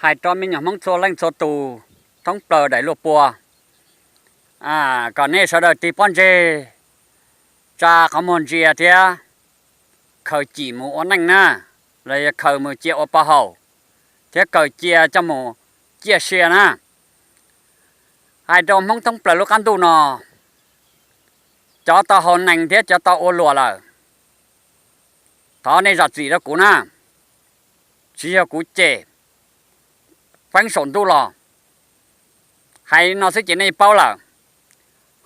Hais rau me nyuam Hmoob txhua leej txhua tus thoob plaws daim luag pua, kom nej sawv daws tig pob ntseg, tsa qhov muag ntsia thiab khaws cim mus ua neej na, los yog khaws mus cia ua pov haum, thiab khaws cia coj mus ciaj sia na. Hais rau Hmoob thoob plaws lub qab ntuj no, cov tau haus nees thiab cov tau ua luam lawm, thov nej zam txim rau kuv na, tsis yog kuv cem, feeb saum ntuj los. Hais no xwb ces nej paub lawm.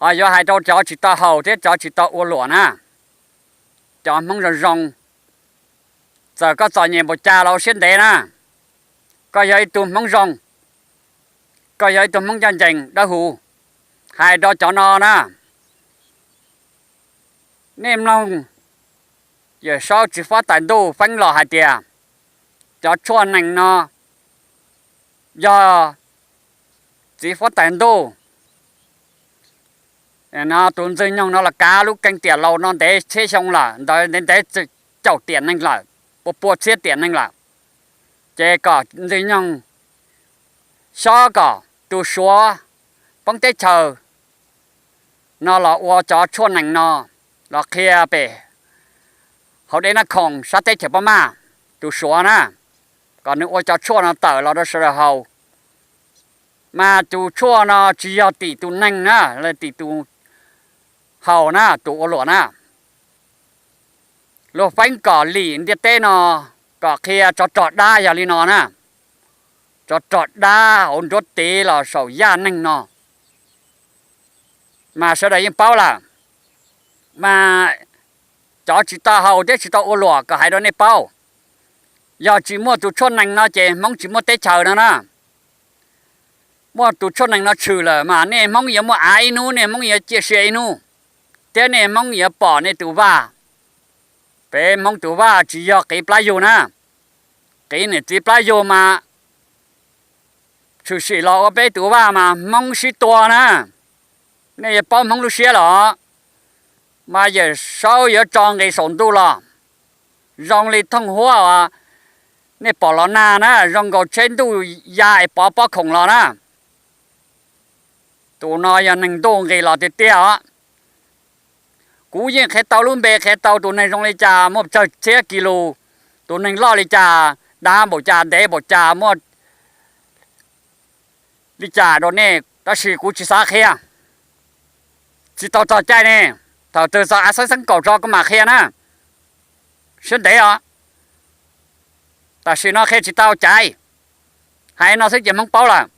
Ho yuav hais rau cov tsis tau haus thiab cov tsis tau ua luam na, cov Hmoob zoo zoo, txawm koj txom nyem npaum cas los ua siab ntev na, koj yog ib tug Hmoob zoo, koj yog ib tug Hmoob ncaj ncees dawb huv. Hais rau cov no na, nej mloog Yawm Saub Txiv Huab Tais Ntuj feeb los hais tias cov tshuaj nees no yog Txiv Huab Tais Ntuj, tus Ntxwg Nyoog no los kav lub keeb tiam laus no ntev txhiab xyoo lawm, ntawd ntev ntev caum tiam neeg lawm, pua pua txhiab tiam neeg lawm. Ces kom Ntxwg Nyoog xyob kom tus Suav poob teb chaws no los ua cov tshuaj nees no los qhia pem hauv Dej Nab Khoom sab teb chaws Pab Maj, tus Suav na, kom nws ua cov tshuaj no tawm los rau sawv daws haus. Mas tus tshuaj no tsis yog tim tus neeg na, tim tus haus na, tus ua luam na. Luag feeb kom lim ntiaj teb no, kom qhia tsov rog dab yog li no na, tsov rog dab hauv nruab tev los saum yaj neeg no. Mas sawv daws yeej paub lawm, mas cov tsis tau haus thiab tsis tau ua luam kom hais rau nej paub, yog tsis muaj tus tshuaj nees no ces Hmoob tsis muaj teb chaws no na. Muaj tus tshuaj nees no tshwm lawm mas nej Hmoob yuav muaj av ib hnub, nej Hmoob yuav ciaj sia ib hnub, thiab nej Hmoob yuav pom nej tus vaj. Peb Hmoob tus vaj tsis yog qiv plab yug na, qiv niam txiv plab yug mas tshwm sim los ua peb tus vaj mas Hmoob sib tua na. Nej yuav paub Hmoob lub siab los, mas Yawm Saub yuav tso nqis saum ntuj los zoo li thooj huab uas nej pom los nag na, zoo nkaus tsheb ntuj ya es pov pob khoom los na. Tus no yog neeg ntuj nqis los tiag tiag os. Kuv yeej qhia tau lub npe, qhia tau tus neeg zoo li cas, muaj tsawg txhiab kis lus, tus neeg loj li cas, dav npaum cas, ntev npaum cas, muaj li cas rau nej, tab sis kuv tsis xav qhia, tsis tau txog caij ne. Thaum twg txog av xeeb xeeb kaum tso kuv mam qhia na, siab ntev os. Tam sim no qhia tsis tau caiv, hais no xwb ces Hmoob paub lawm.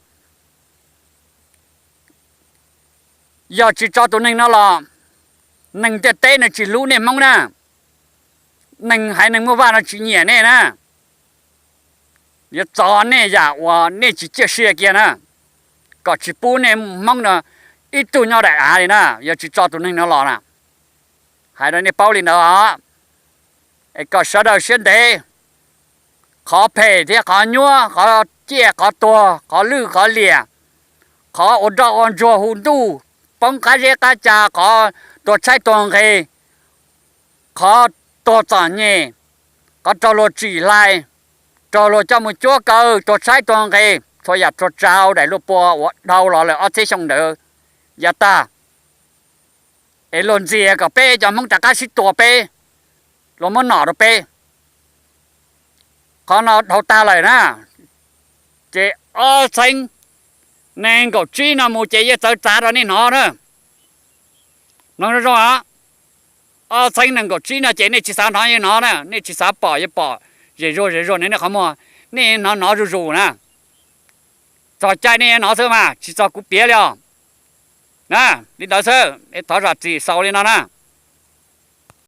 Yog tsis tso tus neeg no los, neeg ntiaj teb nws tsis hlub nej Hmoob na. Neeg haiv neeg muaj vaj no tsis nyiam nej na, yuav txo nej yam uas nej tsis ciaj sia kiag na, kom tsis pub nej Hmoob no ib tug nyob daim av li na, yog tsis tso tus neeg no los na. Hais rau nej paub li ntawd os, es kom sawv daws siab ntev. Qhov phem thiab qhov nyuab, qhov ciaj qhov tuag, qhov lwj qhov liam, qhov ua nroj ua ntsuag hu ntuj, poob qab zeb qab ca, qhov tuag tshaib tuag nqhis, qhov tuag txom nyem, qhov raug luag tsim hlais, raug luag coj mus cuab kaw, tuag tshaib tuag nqhis, txhua yam txhua tsav daim luaj pua uas dhau los lawm ob txhiab xyoo ntawd yav tag, es luag ntxias kom peb cov Hmoob rov qab sib tua peb, luag muab nom rau peb. Qhov no dhau tag lawm na, ces ob txhiab nees nkaum tsib no mus ces yeej txawv txav rau nej hnov na. Hnov zoo zoo os, ob txhiab nees nkaum tsib no ces nej tsis xav hnov yeej hnov na, nej tsis xav pom yeej pom, zem zuag zem zuag nej qhov muag, nej hnov hnov zuj zus na. Txog caij nej hnov xwb mas tsis txog kuv piav li os. Na, li ntawd xwb, thov zam txim xaus li no na.